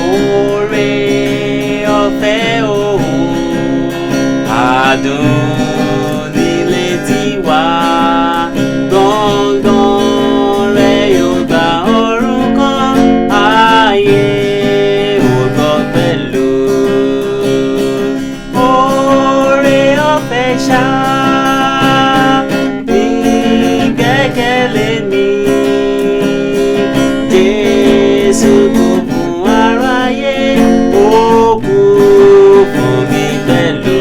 Oore ọ̀fẹ́ òun adùn nílé tiwa, gbọ̀ngàn rẹ̀ yóò gba ọ̀run kan, ayé ò gbọ́ pẹ̀lú. Oore ọ̀fẹ́ ṣá ní gbẹ́kẹ̀lé mi. Jésù kú fún aráyé, ó kú fún mi pẹ̀lú.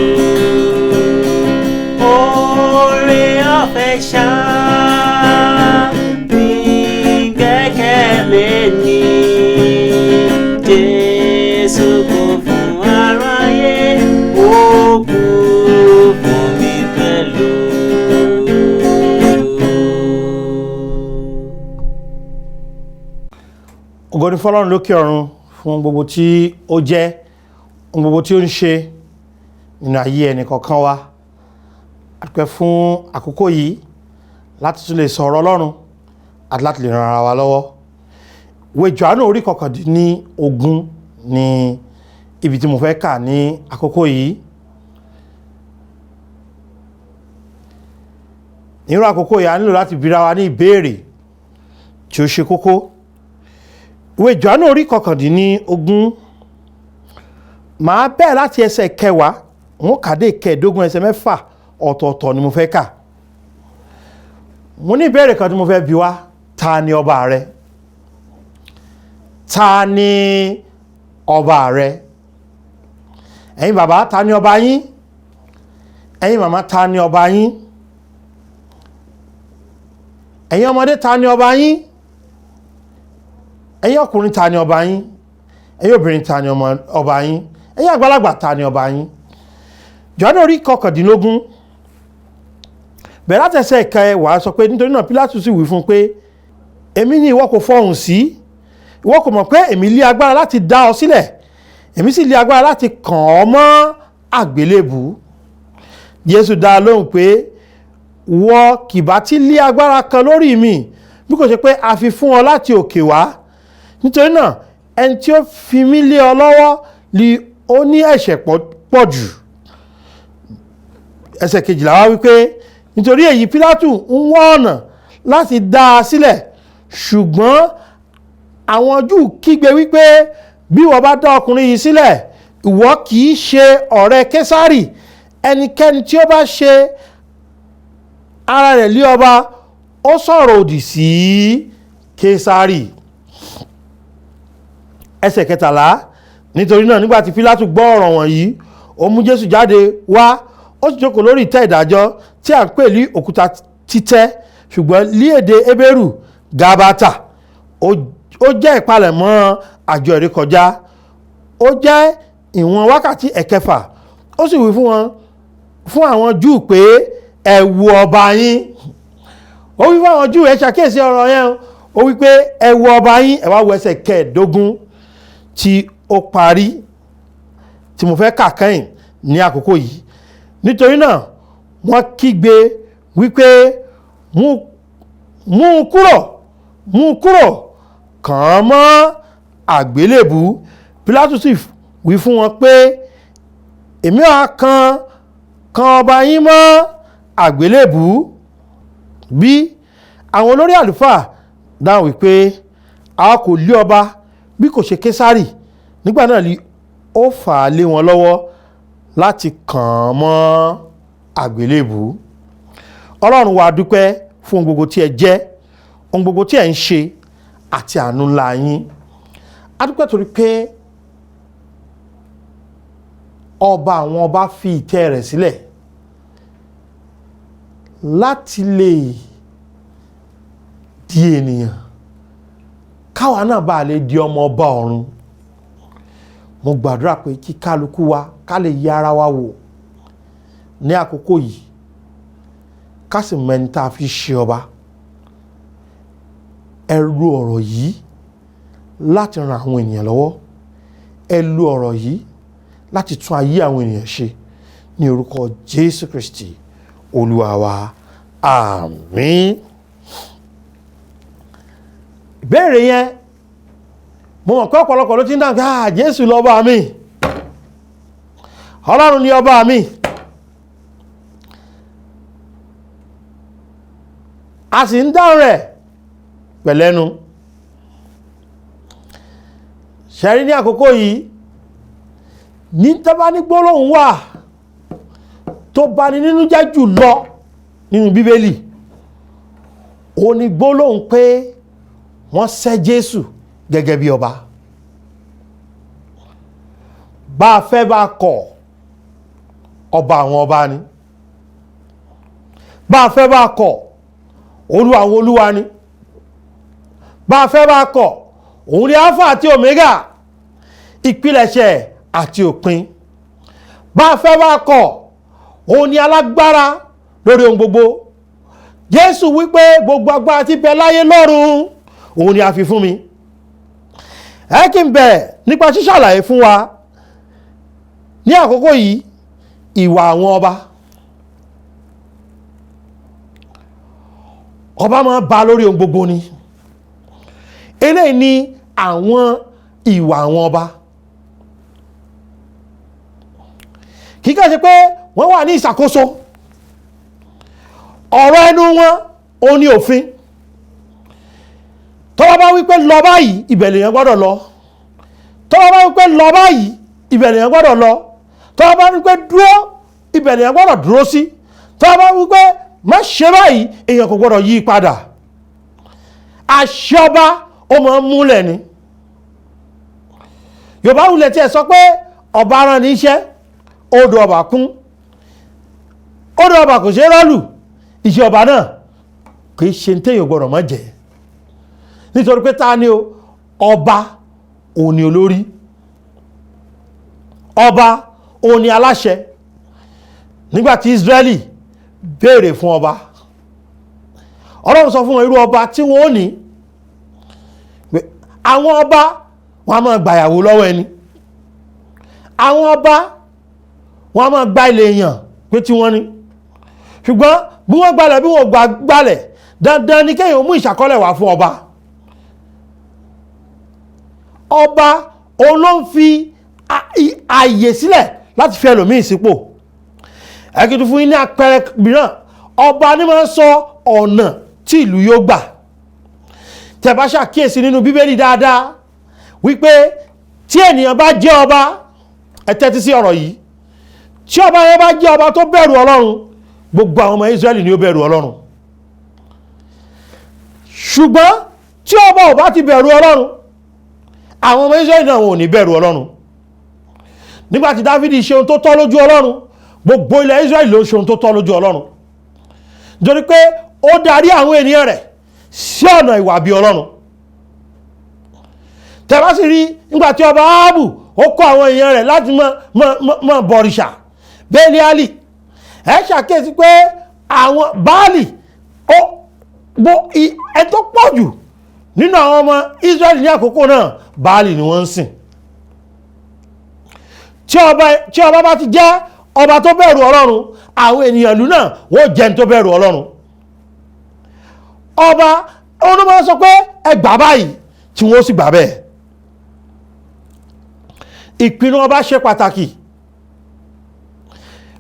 Oore ọ̀fẹ́ ṣá ní gbẹ́kẹ̀lé mi. Jésù kú fún aráyé, ó kú fún mi pẹ̀lú. Ògo ni fọ́lọ́run lókè ọ̀run fún ohun gbogbo tí ó jẹ́, ohun gbogbo tí ó ń ṣe nínú ayé ẹnì kọ̀ọ̀kan wa. A dúpẹ́ fún àkókò yìí láti tún lè sọ̀rọ̀ Ọlọ́run àti láti lè ran ara wa lọ́wọ́. Ìwé Jòhánù orí 19 ni ibi tí mo fẹ́ kà ní àkókò yìí. Nírú àkókò yìí, a nílò láti bira wa ní ìbéèrè tí ó ṣe kókó. Ìwé Jòhánù orí 19, màá bẹ̀rẹ̀ láti ẹsẹ̀ 10, n ó kà dé 15, ẹsẹ̀ 6 ọ̀tọ̀ọ̀tọ̀ ni mo fẹ́ kà. Mo ní ìbéèrè kan tí mo fẹ́ bi wá: ta ni ọba rẹ? Ta ni ọba rẹ? Ẹ̀yin bàbá, ta ni ọba yín? Ẹ̀yin màmá, ta ni ọba yín? Ẹ̀yin ọmọdé, ta ni ọba yín? Ẹ̀yin ọkùnrin, ta ni ọba yín? Ẹ̀yin obìnrin, ta ni ọba yín? Ẹ̀yin àgbàlagbà, ta ni ọba yín? Jòhánù orí 19 bẹ̀rẹ̀ láti ẹsẹ̀ 10 sọ pé, nítorí náà Pílátù sì wí fún un pé, èmi ni ìwọ kò fọhùn sí? Ìwọ kò mọ̀ pé èmi lé agbára láti dá ọ sílẹ̀, èmi sì lé agbára láti kàn ọ́ mọ́ àgbélébùú? Jésù dá a lóhùn pé, wọ kìbá tí lé agbára kan lórí mi, bí kò ṣe pé a fi fún ọ láti òkè wá. Nítorí náà ẹni tí ó fi mí lé ọ lọ́wọ́ li ó ní ẹ̀ṣẹ̀ pọ̀ jù. Ẹsẹ̀ 12 wá wípé, nítorí èyí Pílátù ń wá ọ̀nà láti dá a sílẹ̀, ṣùgbọ́n àwọn Júù kígbe wípé, bí ìwọ bá dá ọkùnrin yìí sílẹ̀, ìwọ kì í ṣe ọ̀rẹ́ Késárì. Ẹnikẹ́ni tí ó bá ṣe ara rẹ̀ lé ọba, ó sọ̀rọ̀ òdì sí Késárì. Ẹsẹ̀ 13, nítorí náà nígbà tí Pílátù gbọ́ ọ̀rọ̀ wọ̀nyí, ó mú Jésù jáde wá, ó sì jókòó lórí ìtẹ́ ìdájọ́ tí à ń pè ní òkúta títẹ́, ṣùgbọ́n ní èdè Hébérù Gabata. Ó jẹ́ ìpalẹ̀mọ́ àjọ ìrékọjá, ó jẹ́ ìwọ̀n wákàtí 6. Ó sì wí fún wọn, fún àwọn Júù pé, ẹ wo ọba yín. Ó wí fún àwọn Júù, ẹ ṣàkíyèsí ọ̀rọ̀ yẹn. Ó wí pé ẹ wo ọba yín. Ẹ wá wo ẹsẹ̀ 15 tí ó parí tí mo fẹ́ kà kẹ́yìn ní àkókò yìí. Nítorí náà wọ́n kígbe wípé, mú un kúrò, mú un kúrò, kàn án mọ́ àgbélébùú. Pílátù sì wí fún wọn pé, èmi á kan ọba yín mọ́ àgbélébùú bí? Àwọn olórí àlùfáà dáhùn wípé, a kò lé ọba bí kò ṣe Késárì. Nígbà náà ni ó fà á lé wọn lọ́wọ́ láti kàn án mọ́ àgbélébùú. Ọlọ́run wa, dúpẹ́ fún ohun gbogbo tí ẹ jẹ́, ohun gbogbo tí ẹ ń ṣe àti àánú ńlá yín. A dúpẹ́ torí pé ọba àwọn ọba fi ìtẹ́ rẹ̀ sílẹ̀ láti lè di ènìyàn, káwa náà bá lè di ọmọ ọba ọ̀run. Mo gbàdúrà pé kí kálukú wa ká lè yẹ ara wa wò ní àkókò yìí, ká sì mọ ẹni tá a fi ṣe ọba. Ẹ lu ọ̀rọ̀ yìí láti ran àwọn ènìyàn lọ́wọ́. Ẹ lu ọ̀rọ̀ yìí láti tún ayé àwọn ènìyàn ṣe ní orúkọ Jésù Kristi Olúwa wa. Àmín. Ìbéèrè yẹn Mo mọ̀ pé ọ̀pọ̀lọpọ̀ ló ti ń dáhùn pé, "Ah, Jésù lọ́ba mi, Ọlọ́run ni ọba mi." A sì ń dáhùn rẹ̀ pẹ̀lẹ́nu. Ṣẹ̀rí ní àkókò yìí ní tọ́bá ní gbólóhùn wà tó bani nínú jẹ́ jù lọ nínú Bíbélì, ó ní gbólóhùn pé wọ́n sẹ́ Jésù gẹ́gẹ́ bí ọba. Bá a fẹ́ bá a kọ̀, ọba àwọn ọba ni. Bá a fẹ́ bá a kọ̀, olúwa àwọn olúwa ni. Bá a fẹ́ bá a kọ̀, òun ni Alpha àti Omega, ìpilẹ̀ṣẹ̀ àti òpin. Bá a fẹ́ bá a kọ̀, òun ni alágbára lórí ohun gbogbo. Jésù wípé gbogbo agbára tí bẹ láyé lọ́run òun ni a fi fún mi. Ẹ kí n bẹ̀rẹ̀ nípa ṣíṣàlàyé fún wa ní àkókò yìí ìwà àwọn ọba. Ọba máa ba lórí ohun gbogbo ni. Eléyìí ni àwọn ìwà àwọn ọba. Kì í kàn ṣe pé wọ́n wà ní ìṣàkóso, ọ̀rọ̀ ẹnu wọn ó ní òfin. Tọ́wọ́ bá wípé lọ báyìí, ibẹ̀ lèèyàn gbọ́dọ̀ lọ. Tọ́wọ́ bá wípé lọ báyìí, ibẹ̀ lèèyàn gbọ́dọ̀ lọ. Tọ́wọ́ bá wípé dúró, ibẹ̀ lèèyàn gbọ́dọ̀ dúró sí. Tọ́wọ́ bá wípé má ṣe báyìí, èèyàn kò gbọ́dọ̀ yí padà. Àṣẹ ọba ó máa ń múlẹ̀ ni. Yorùbá wulẹ̀ tí ẹ sọ pé ọba rán ní iṣẹ́, odò ọba kún, odò ọba kò ṣe é rọ́lù. Iṣẹ́ ọba náà kì í ṣe ní téèyàn gbọ́dọ̀ má jẹ́, nítorí pé ta ni o? Ọba òun ni olórí, ọba òun ni aláṣẹ. Nígbàtí Ísírẹ́lì béèrè fún ọba, Ọlọ́run sọ fún wọn irú ọba tí wọ́n ó ní. Àwọn ọba wọn a máa gbàyàwó lọ́wọ́ ẹni, àwọn ọba wọn a máa gba ilé èèyàn pé tí wọ́n ní. Ṣùgbọ́n bí wọ́n gbalẹ̀ bí wọ́n gbalẹ̀, dandan ni kéèyàn mú ìṣàkọọ́lẹ̀ wá fún ọba. Ọba òun ló ń fi ààyè sílẹ̀ láti fi ẹlòmíì sípò. Ẹ̀kìtì fún yín ní àpẹẹrẹ mìíràn, ọba ní máa ń sọ ọ̀nà tí ìlú yóò gbà. Tẹ́ bá ṣàkíyèsí nínú Bíbélì dáadáa wípé tí ènìyàn bá jẹ́ ọba, ẹ tẹ́tí sí ọ̀rọ̀ yìí, tí ọba yẹn bá jẹ́ ọba tó bẹ̀rù Ọlọ́run, gbogbo àwọn ọmọ Ísírẹ́lì ni ó bẹ̀rù Ọlọ́run. Ṣùgbọ́n tí ọba ò bá ti bẹ̀rù Ọlọ́run, àwọn ọmọ Ísírẹ́lì náà wọn ò ní bẹ̀rù Ọlọ́run. Nígbàtí Dáfídì ṣe ohun tó tọ́ lójú Ọlọ́run, gbogbo ilẹ̀ Ísírẹ́lì ló ṣe ohun tó tọ́ lójú Ọlọ́run, nítorí pé ó darí àwọn ènìyàn rẹ̀ sí ọ̀nà ìwà bí Ọlọ́run. Tẹ́ bá sì rí nígbàtí ọba Áhábù ó kọ́ àwọn èèyàn rẹ̀ láti mọ bọ̀rìṣà Bẹ́líálì, ẹ ṣàkíyèsí pé àwọn Báálì ẹ tó pọ̀ jù nínú àwọn ọmọ Ísírẹ́lì ní àkókò náà, Báálì ni wọ́n ń sìn. Tí ọba bá ti jẹ́ ọba tó bẹ̀rù Ọlọ́run, àwọn ènìyàn ìlú náà wọ́n jẹ́ ní tó bẹ̀rù Ọlọ́run. Ọba olúmọ sọ pé ẹ gbà báyìí, tí wọ́n sì gbà bẹ́ẹ̀. Ìpinnu ọba ṣe pàtàkì.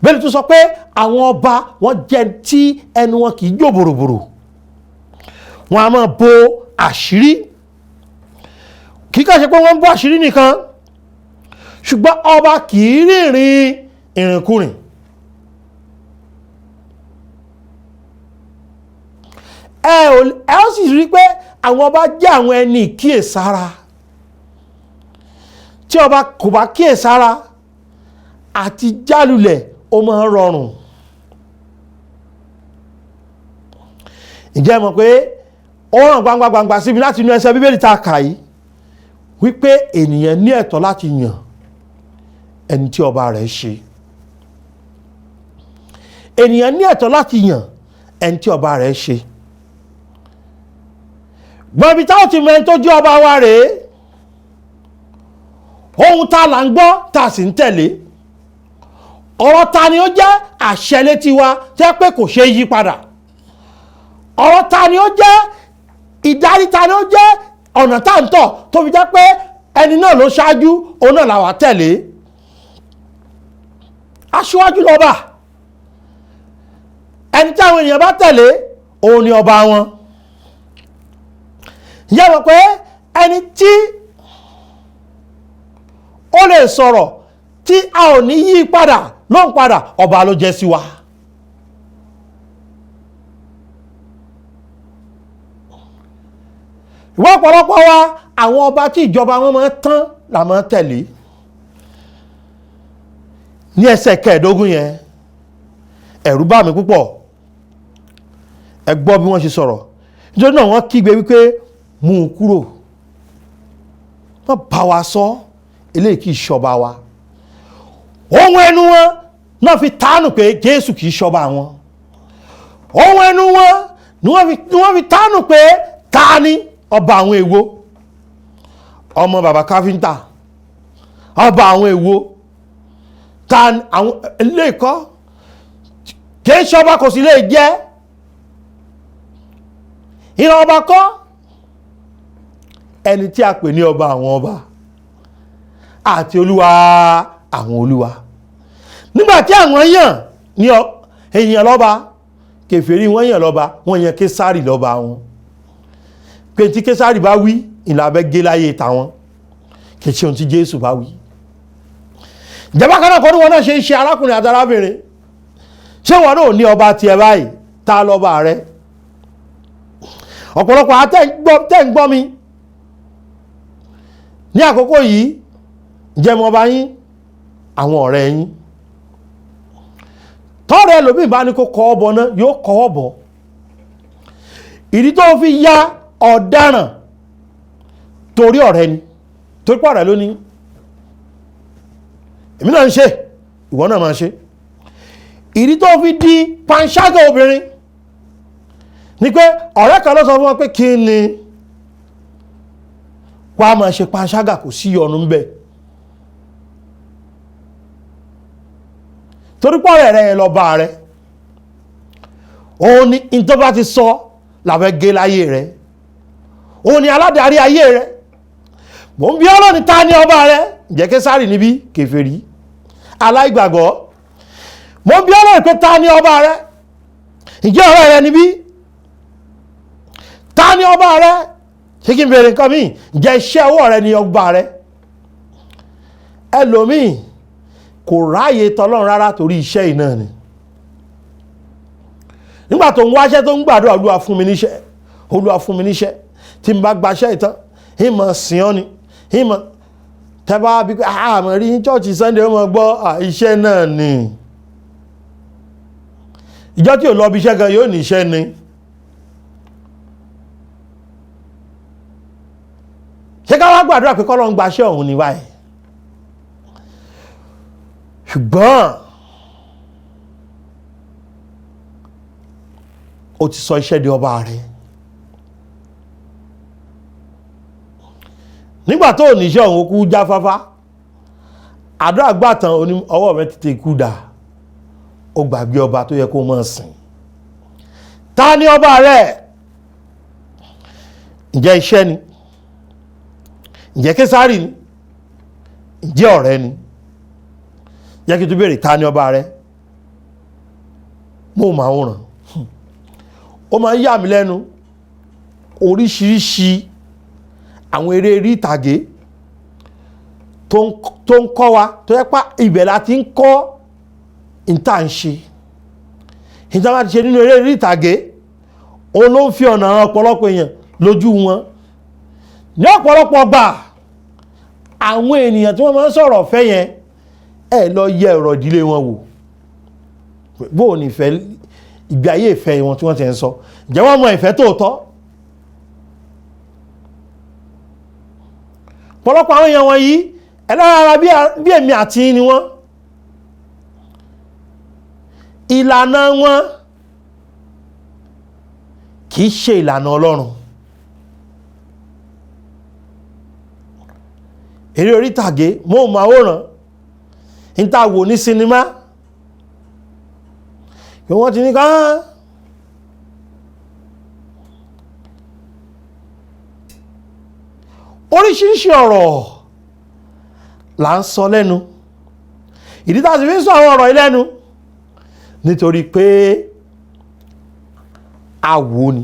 Bẹ́ẹ̀ni tó sọ pé àwọn ọba wọ́n jẹ́ tí ẹnu wọn kì í jò bòròbòrò, wọ́n a máa bo àṣírí. Kì í kàn ṣe pé wọ́n ń bo àṣírí nìkan, ṣùgbọ́n ọba kì í rìnrìn ìrìnkúrìn. Ẹ ó sì rí pé àwọn ọba jẹ́ àwọn ẹni ìkíyèsára. Tí ọba kò bá kíyèsára, àti jálulẹ̀ ó máa ń rọrùn. Ǹjẹ́ ẹ mọ̀ pé ó hàn gbangba gbangba síbi láti inú ẹsẹ̀ Bíbélì tá a kà yìí wípé ènìyàn ní ẹ̀tọ́ láti yàn ẹni tí ọba rẹ̀ ṣe. Ènìyàn ní ẹ̀tọ́ láti yàn ẹni tí ọba rẹ̀ ṣe. Gbọ́n ibi táwọn ti mọ ẹni tó jẹ́ ọba wa rèé, ohun tá là ń gbọ́ tá a sì ń tẹ̀lé, ọ̀rọ̀ ta ni ó jẹ́ àṣẹ létí wa tẹ́ pé kò ṣe é yí padà, ọ̀rọ̀ ta ni ó jẹ́ ìdarí, ta ni ó jẹ́ ọ̀nà tá à ń tọ̀ tó fi jẹ́ pé Ẹni náà ló ṣáájú, òun náà làwa tẹ̀lé. Aṣíwájú lọ́ba. Ẹni tí àwọn ènìyàn bá tẹ̀lé, òun ni ọba wọn. Ǹjẹ́ mọ̀ pé ẹni tí ó lè sọ̀rọ̀ tí a ò ní yí padà ló ń padà, ọba ló jẹ́ sí wa. Ìwọ ọ̀pọ̀lọpọ̀ wa, àwọn ọba tí ìjọba wọn máa tán là máa tẹ̀lé. Ní ẹsẹ̀ 15 yẹn, ẹ̀rù bà mí púpọ̀. Ẹ gbọ́ bí wọ́n ṣe sọ̀rọ̀. Nítorí náà wọ́n kígbe wípé, "Mú un kúrò, wọ́n bá wa sọ, eléyìí kì í ṣọba wa." Ohun ẹnu wọn náà fi tánù pé Jésù kì í ṣọba wọn. Ohun ẹnu wọn ni wọ́n fi tánù pé ta ni ọba àwọn èwo? Ọmọ bàbá káfíńtà, ọba àwọn èwo? Ta ni àwọn eléyìí kọ́, kì í ṣọba, kò sì lè jẹ́ ìran ọba kọ́. Ẹni tí a pè ní ọba àwọn ọba àti olúwa àwọn olúwa, nígbà tí àwọn yàn ní èèyàn lọ́ba, kèfèrí wọ́n yàn lọ́ba, wọ́n yàn Késárì lọ́ba wọn, pé tí Késárì bá wí ìlàbẹ́ gé láyé tàwọn, kì í ṣe ohun tí Jésù bá wí. Ìjọba kan náà kọ́ ní wọn náà ṣe ń ṣe. Arákùnrin àti arábìnrin, ṣé wọn náà ní ọba tiẹ̀ báyìí? Ta lọ́ba rẹ? Ọ̀pọ̀lọpọ̀ tẹ́ ń gbọ́ mi ní àkókò yìí, jẹ́ mọ́ bá yín, àwọn ọ̀rẹ́ yín, tọ́rẹ ẹlòmíì bá ní kó kọ́ ọ bọ̀ náà, yóò kọ́ ọ bọ̀. Ìdí tó fi ya ọ̀daràn, torí ọ̀rẹ́ ni, torí pọ̀ ọ̀rẹ́ ló ní èmi náà ń ṣe, ìwọ náà máa ṣe. Ìdí tó fi di panṣágà obìnrin ni pé ọ̀rẹ́ kan ló sọ fún wọn pé kí ni wàá máa ṣe panṣágà, kò sí ìyọnu ń bẹ, torí pọ̀ ọ̀rẹ́ rẹ lọ bá rẹ. Òun ni ìtọ́ bá ti sọ làwọn gé láyé rẹ, òun ni aládarí ayé rẹ. Mò ń bí ọlọ́ni, ta ni ọba rẹ? Ǹjẹ́ Késárì níbí, kèfèrí aláìgbàgbọ́? Mò ń bí ọlọ́ni pé ta ni ọba rẹ? Ǹjẹ́ ọ̀rẹ́ rẹ níbí? Ta ni ọba rẹ? Ṣé kí n bèrè nǹkan míì? Ǹjẹ́ iṣẹ́ ọwọ́ rẹ ni ọba rẹ? Ẹlòmíì kò ráàyè tọlọ́run rárá torí iṣẹ́ iná ni. Nígbà tó ń wáṣẹ́, tó ń gbàdúrà, "Olúwa, fún mi níṣẹ́, Olúwa, fún mi níṣẹ́, tí n bá gbaṣẹ́ ìtàn, ìmọ̀ sìn ọ́ ni." Ìmọ̀ tẹ́bá bí pé àmọ́ rí ní church Sunday, ó mọ̀ gbọ́ iṣẹ́ náà ni. Ìjọ tí ò lọ bí iṣẹ́ gan yóò ní iṣẹ́ ni. Ṣé ká wá gbàdúrà pé kọ́lọ́ ń gbaṣẹ́ ọ̀hún ní báyìí? Ṣùgbọ́n ó ti sọ iṣẹ́ di ọba rẹ̀. Nígbà tó níṣẹ́ òun kú jáfáfá, àdúrà gbàtàn ọwọ́ rẹ̀ tètè kú dà, ó gbàgbé ọba tó yẹ kó máa sìn. Ta ni ọba rẹ̀? Ǹjẹ́ iṣẹ́ ni? Ǹjẹ́ Késárì ni? Ǹjẹ́ ọ̀rẹ́ ni? Jẹ́ kí n tún béèrè, ta ni ọba rẹ̀? Mo máa ń ràn, ó máa ń yà mí lẹ́nu, oríṣiríṣi àwọn eré orí ìtàgé tó ń kọ́ wa, tó yẹ pa ibẹ̀ la ti ń kọ́ ìta ń ṣe, ìta bá ti ṣe nínú eré orí ìtàgé, òun ló ń fi ọ̀nà hàn ọ̀pọ̀lọpọ̀ èèyàn lójú wọn. Ní ọ̀pọ̀lọpọ̀ gbà, àwọn ènìyàn tí wọ́n máa ń sọ̀rọ̀ ọ̀fẹ́ yẹn, ẹ lọ yẹ ọ̀rọ̀ ìdílé wọn wò, bó o ní ìfẹ́, ìgbé ayé ìfẹ́ wọn tí wọ́n ti ń sọ, ǹjẹ́ wọ́n mọ ìfẹ́ tòótọ́? Ọ̀pọ̀lọpọ̀ àwọn èèyàn wọ̀nyí, ẹlẹ́ran ara bí èmi àti yín ni wọ́n. Ìlànà wọn kì í ṣe ìlànà Ọlọ́run. Eré orí ìtàgé, móhùnmáwòrán, níta wò ní sinimá kí wọ́n ti ní ká oríṣiríṣi ọ̀rọ̀. Là ń sọ lẹ́nu. Ìdí tá a sì fi ń sọ àwọn ọ̀rọ̀ yìí lẹ́nu, nítorí pé àwo ni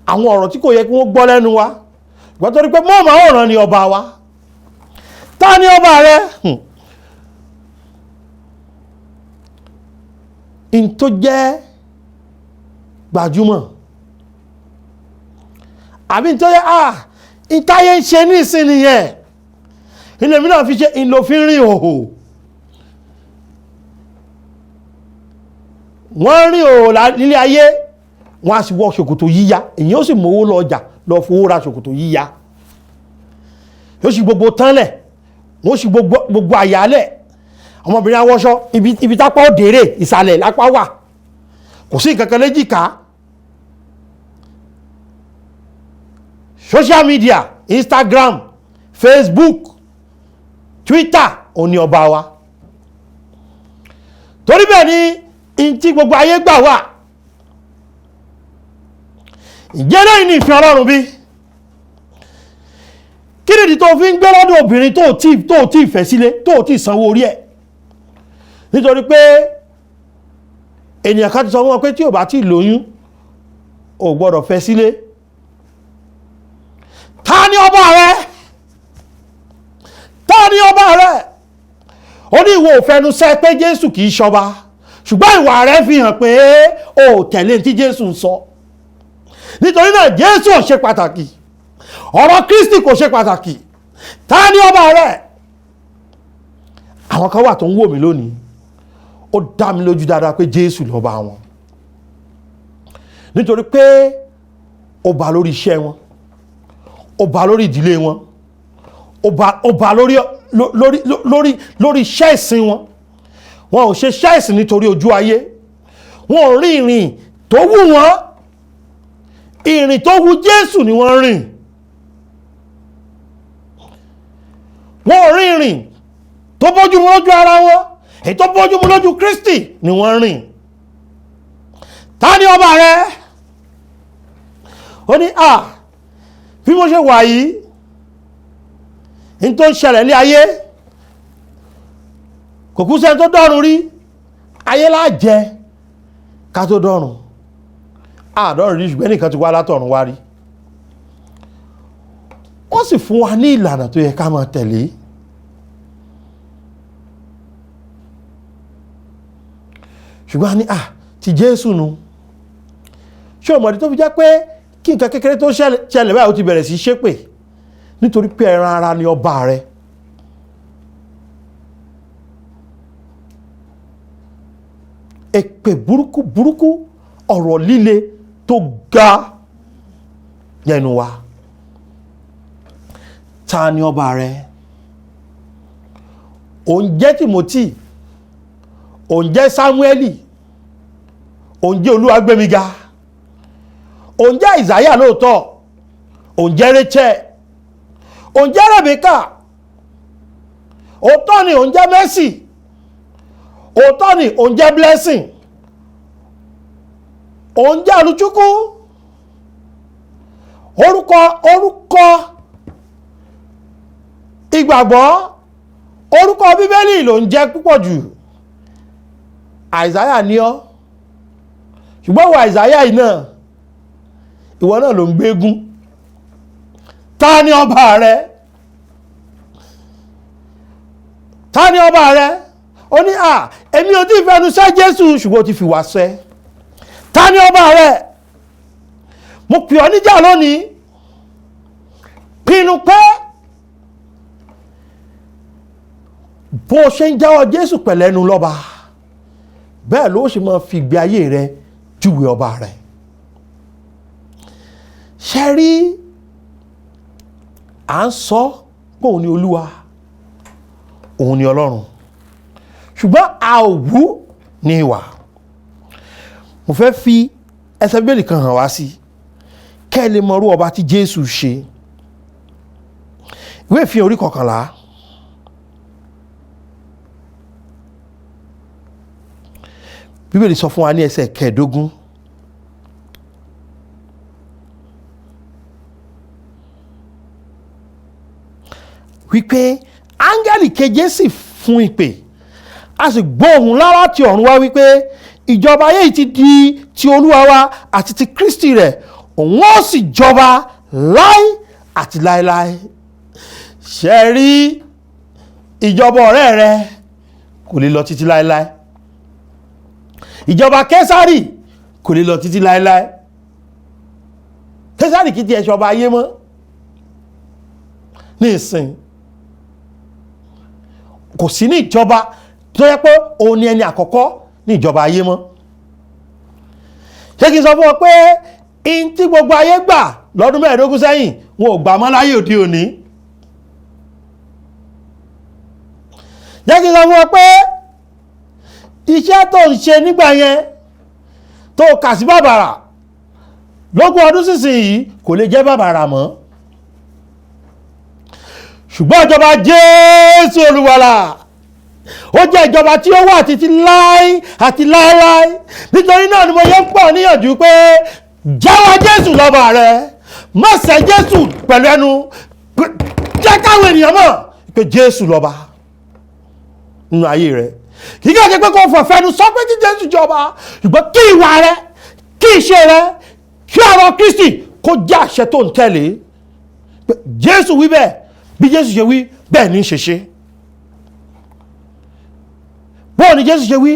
àwọn ọ̀rọ̀ tí kò yẹ kí wọ́n gbọ́ lẹ́nu wa, ṣùgbọ́n torí pé mọ́ọ̀máwòrán ni ọba wa. Ta ni ọba rẹ? N tó jẹ́ gbajúmọ̀, àbí n tó jẹ́ ìtayé ń ṣe ní ìsìn nìyẹn, ilé mi náà fi ṣe ìlòfin rìn òhò. Wọ́n rìn òhò nílé ayé, wọ́n á sì wọ ṣòkòtò yíya, èyí ó sì mówó lọ ọjà lọ fowó ra ṣòkòtò yíya, yóò sì gbogbo tánlẹ̀, wọ́n sì gbogbo àyálẹ̀. Ọmọbìnrin awọṣọ ibi tápá òdèrè ìsàlẹ̀ lápá wà, kò sí nǹkan kan léjìká. Social media, Instagram, Facebook, Twitter, òun ni ọba wa. Torí bẹ́ẹ̀ ni n tí gbogbo ayé gbà wà. Ǹjẹ́ lẹ́yìn ní ìfẹ́ Ọlọ́run bí? Kí nìdí tó fi ń gbé lọ́dọ̀ obìnrin tó tí fẹ́ sílé, tó tí sanwó orí ẹ̀? Nítorí pé ènìyàn kan ti sọ fún wọn pé tí ò bá tí lóyún, ò gbọ́dọ̀ fẹ́ sílé. Ta ni ọba rẹ? Ta ni ọba rẹ? Ó ní ìwọ ò fẹnu sẹ́ pé Jésù kìí ṣọba, ṣùgbọ́n ìwà rẹ fi hàn pé o ò tẹ̀lé tí Jésù ń sọ. Nítorí náà Jésù ò ṣe pàtàkì, ọ̀rọ̀ Kristi kò ṣe pàtàkì. Ta ni ọba rẹ? Àwọn kan wà tó ń wò mí lónìí, ó dá mi lójú dáadáa pé Jésù lọ́ba wọn, nítorí pé ó bá lórí iṣẹ́ wọn, ó bá lórí ìdílé wọn, ó bá lórí lórí lórí lórí iṣẹ́ ìsìn wọn. Wọn ò ṣe iṣẹ́ ìsìn nítorí ojú ayé, wọn ò rí ìrìn tó wù wọ́n, ìrìn tó wù Jésù ni wọ́n rìn. Wọn ò rí ìrìn tó bójú mu lójú ara wọn, èyí tó bójú mu lójú Kristi ni wọ́n rìn. Ta ni ọba rẹ? Ó ní bí mo ṣe wà yìí, n tó ń ṣẹlẹ̀ ní ayé kò kú sẹ́ni tó dọ́run rí, ayé lá jẹ ká tó dọ́run. Àdọ́run rí, ṣùgbọ́n ẹnìkan ti wá látọ̀run wá rí. Ó sì fún wa ní ìlànà tó yẹ ká máa tẹ̀lé. Ṣùgbọ́n a ní ti Jésù nu. Ṣé o mọ̀dí tó fi jẹ́ pé kí nǹkan kékeré tó ṣẹlẹ̀ báyìí ó ti bẹ̀rẹ̀ sí ṣépè? Nítorí pé ẹran ara ni ọba rẹ. Èpè burúkú burúkú, ọ̀rọ̀ líle tó ga lẹ́nu wa. Ta ni ọba rẹ? Òun jẹ́ Timothy, òun jẹ́ Samueli, òun jẹ́ Olúwagbémiga, òun jẹ́ Isaiah lóòótọ́, òun jẹ́ Rachel, òun jẹ́ Rebecca, òótọ́ ni òun jẹ́ Mercy, òótọ́ ni òun jẹ́ Blessing, òun jẹ́ Olùchukwu. Orúkọ ìgbàgbọ́, orúkọ Bíbélì ló ń jẹ́ púpọ̀ jù. Isaiah ni ọ́, ṣùgbọ́n ìwọ Isaiah yìí náà, ìwọ náà ló ń gbégún. Ta ni ọba rẹ? Ta ni ọba rẹ? Ó ní èmi ò tí ì fẹnu sẹ́ Jésù, ṣùgbọ́n ó ti fi wá sẹ́. Ta ni ọba rẹ? Mo pè ọ́ níjà lónìí, pinnu pé bó o ṣe ń jáwọ́ Jésù pẹ̀lẹ́nu lọ́ba, bẹ́ẹ̀ ló ṣe máa fi ìgbé ayé rẹ júwe ọba rẹ. Ṣe rí, à ń sọ pé òun ni Olúwa, òun ni Ọlọ́run, ṣùgbọ́n a ò wú ní ìwà. Mo fẹ́ fi ẹsẹ̀ Bíbélì kan hàn wá sí kẹ́ ẹ lè mọrú ọba tí Jésù ṣe. Ìwé Ìfihàn orí 11. Bíbélì sọ fún wa ní ẹsẹ̀ 15. Wípé áńgẹ́lì keje sì fún ìpè, a sì gbọ́ ohùn ńlá láti ọ̀run wá wípé, ìjọba ayé yìí ti di ti Olúwa wa àti ti Kristi rẹ̀, òun ó sì jọba láé àti láéláé. Ṣe rí, ìjọba ọ̀rẹ́ rẹ kò lè lọ títí láéláé. Ìjọba Késárì kò lè lọ títí láéláé. Késárì kì í tiẹ̀ ṣọba ayé mọ́ ní ìsìn. Kò sí ní ìjọba tó yẹ pé òun ni ẹni àkọ́kọ́ ní ìjọba ayé mọ́. Ṣé kí n sọ fún ọ pé in tí gbogbo ayé gbà lọ́dún 15 sẹ́yìn, wọn ò gbà mọ́ láyé òde òní? Jẹ́ kí n sọ fún ọ pé iṣẹ́ tó ń ṣe nígbà yẹn tó kà sí bàbàrà lógún ọdún sísìn yìí kò lè jẹ́ bàbàrà mọ́. Ṣùgbọ́n ìjọba Jésù Olùgbàlà, ó jẹ́ ìjọba tí ó wà títí láé àti láéláé. Nítorí náà ni mo yẹ ń pọ̀ níyànjú pé jẹ́wọ́ Jésù lọ́ba rẹ, má sẹ́ Jésù pẹ̀lú ẹnu, jẹ́ káwọn ènìyàn mọ̀ pé Jésù lọ́ba nínú ayé rẹ. Kì í kàn ṣe pé kò fọ̀fẹ́nu sọ pé kí Jésù jọba, ṣùgbọ́n kí ìwà rẹ, kí ìṣe rẹ, kí ọ̀rọ̀ Kristi kó jẹ́ àṣẹ tó ń tẹ̀lé. Pé Jésù wí bẹ́ẹ̀, bí Jésù ṣe wí bẹ́ẹ̀ ní í ṣe ṣe. Bóò ni Jésù ṣe wí?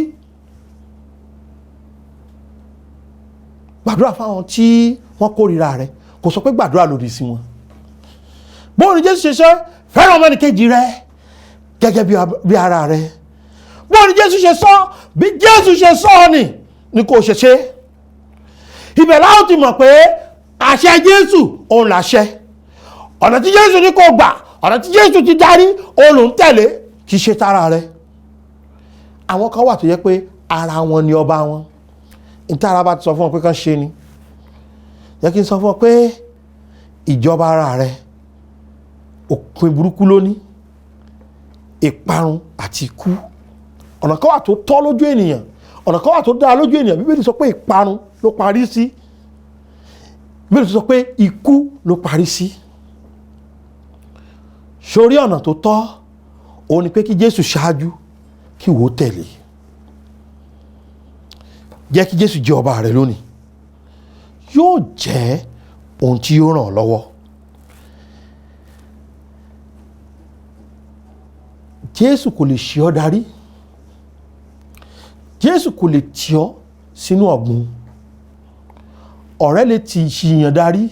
Gbàdúrà fáwọn tí wọ́n kórìíra rẹ, kò sọ pé gbàdúrà lòdì sí wọn. Bóò ni Jésù ṣe ṣe? Fẹ́ràn ọmọnìkejì rẹ gẹ́gẹ́ bí ara rẹ. Bóò ni Jésù ṣe sọ? Bí Jésù ṣe sọ ọ́ ni kò ṣe ṣe. Ibẹ̀ la ó ti mọ̀ pé àṣẹ Jésù òun làṣẹ. Ọ̀nà tí Jésù ní kò gbà, ọ̀nà tí Jésù ti darí, òun ló ń tẹ̀lé, kì í ṣe tara rẹ. Àwọn kan wà tó yẹ pé ara wọn ni ọba wọn. Ìtara bá ti sọ fún wọn pé kán ṣe ni. Jẹ́ kí n sọ fún ọ pé ìjọba ara rẹ òpin burúkú ló ní, ìparun àti ikú. Ọ̀nà kan wà tó tọ́ lójú ènìyàn, ọ̀nà kan wà tó dáa lójú ènìyàn. Bíbélì sọ pé ìparun ló parí sí. Bíbélì sọ pé ikú ló parí sí. Sórí ọ̀nà tó tọ́, òun ni pé kí Jésù ṣáájú, kí wò ó tẹ̀lé. Jẹ́ kí Jésù jẹ́ ọba rẹ lónìí, yóò jẹ́ ohun tí yóò ràn ọ́ lọ́wọ́. Jésù kò lè ṣì ọ́ darí. Jésù kò lè tì ọ́ sínú ọ̀gbun. Ọ̀rẹ́ lè ti ṣìyàn darí.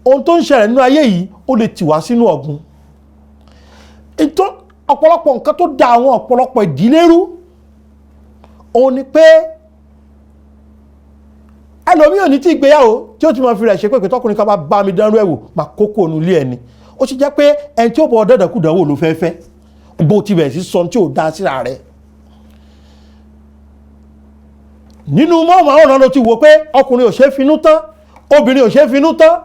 Ohun tó ń ṣẹlẹ̀ nínú ayé yìí, ó lè tì wá sínú ọ̀gbun. Ètò ọ̀pọ̀lọpọ̀ nǹkan tó da àwọn ọ̀pọ̀lọpọ̀ ìdílé rú, òun ni pé ẹlòmíì ò ní tí ìgbéyàwó tí ó ti máa fi rẹ̀ ṣe pé tọkùnrin kan bá bá mi dánrú ẹ̀ wò, máa kókó ònú ilé ẹni. Ó sì jẹ́ pé ẹni tí ó bọ̀ dẹ́dẹ̀kúdánwò ló fẹ́ fẹ́, bó ti bẹ̀rẹ̀ sí sọ tí ò dá síra rẹ̀. Nínú mọ́ọ̀mọ́ ló ti wò pé ọkùnrin ò ṣe é finú tán, obìnrin ò ṣe é finú tán,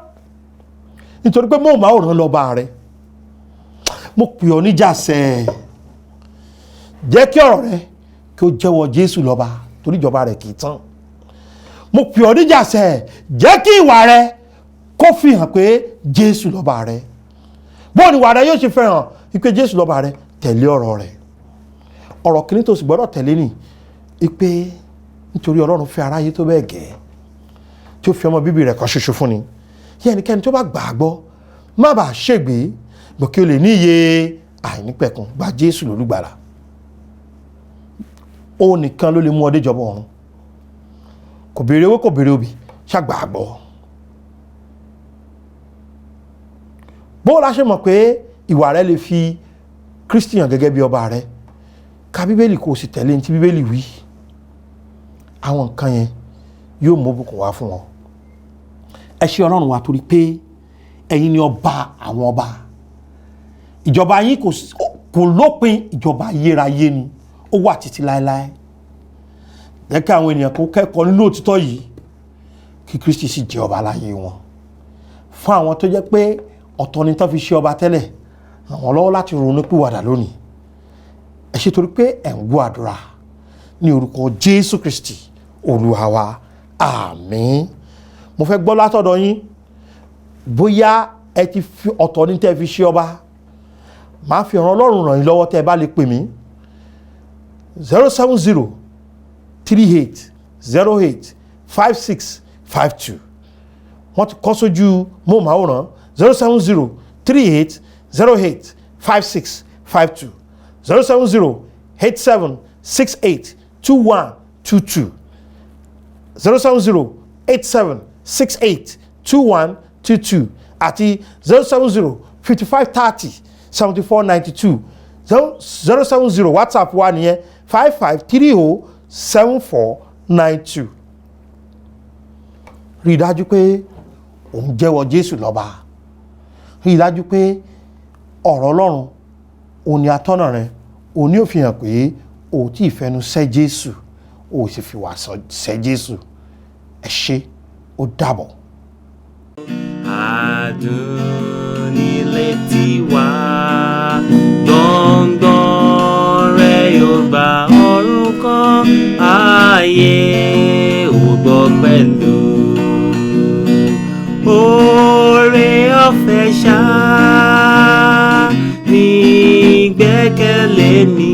nítorí pé mọ́ọ̀mọ́ lọ́ba rẹ̀. Mo pè ọ́ níjà sẹ́, jẹ́ kí ọ̀rọ̀ rẹ kí ó jẹ́wọ́ Jésù lọ́ba, torí ìjọba rẹ̀ kì í tán. Mo pè ọ́ níjà sẹ́, jẹ́ kí ìwà rẹ kó fi hàn pé Jésù lọ́ba rẹ. Bóò ni ìwà rẹ yóò ṣe fẹ́ hàn pé Jésù lọ́ba rẹ? Tẹ̀lé ọ̀rọ̀ rẹ̀. Ọ̀rọ̀ kìíní tó sì gbọ́dọ̀ tẹ̀lé ni pé nítorí Ọlọ́run fẹ́ aráyé tó bẹ́ẹ̀ gẹ́, tí ó fi ọmọ bíbí rẹ̀ kan ṣoṣo fún ni, kí ẹnikẹ́ni tó bá gbà á gbọ́ má bàa ṣègbé, gbọ́ kí o lè ní ìyè àìnípẹ̀kun. Gba Jésù lólùgbàlà, ó nìkan ló lè mú ọ dé ìjọba ọ̀run. Kò béèrè owó, kò béèrè obì, ṣàgbà á gbọ́. Bó la ṣe mọ̀ pé ìwà rẹ lè fi Kristi hàn gẹ́gẹ́ bí ọba rẹ? Ka Bíbélì kó o sì tẹ̀lé ní tí Bíbélì wí. Àwọn nǹkan yẹn yóò mú ìbùkún wá fún ọ. Ẹ ṣé Ọlọ́run wa, torí pé ẹ̀yin ni ọba àwọn ọba. Ìjọba yín kò lópin, ìjọba ayérayé ni, ó wà títí láéláé. Jẹ́ kí àwọn ènìyàn kó kẹ́kọ̀ọ́ nínú òtítọ́ yìí, kí Kristi sì jẹ́ ọba láyé wọn. Fún àwọn tó jẹ́ pé ọ̀tọ̀ ni tán fi ṣe ọba tẹ́lẹ̀, ràn wọ́n lọ́wọ́ láti ronú pìwàdà lónìí. Ẹ ṣé torí pé ẹ̀ ń gbọ́ àdúrà ní orúkọ Jésù Kristi Olúwa wa, àmín. Mo fẹ́ gbọ́ látọ̀dọ̀ yín bóyá Ẹ ti fi ọ̀tọ̀ ní tẹ́ fi ṣe ọba. Màá fi ọ̀ràn Ọlọ́run ràn yín lọ́wọ́ tẹ́ ẹ bá lè pè mí: 07038085652. Wọ́n ti kọ́ sójú móhùnmáwòrán: 07038085652, 07087682122, 07087682122 àti 07055307492, 070. WhatsApp wa nìyẹn, 55307492. Rí i dájú pé òun jẹ́wọ́ Jésù lọ́ba. Rí i dájú pé ọ̀rọ̀ Ọlọ́run òun ni atọ́nà rẹ, òun ni ó fi hàn pé o tí ì fẹnu sẹ́ Jésù, o sì fi wà sẹ́ Jésù. Ẹ ṣé, ó dàbọ̀. Adùn nílé tiwa, gbọ̀ngbọ̀n rẹ̀ yóò gba ọ̀run kan, ayé ò gbọ́ pẹ̀lú. Oore ọ̀fẹ́ ṣá ní gbẹ́kẹ̀lé mi.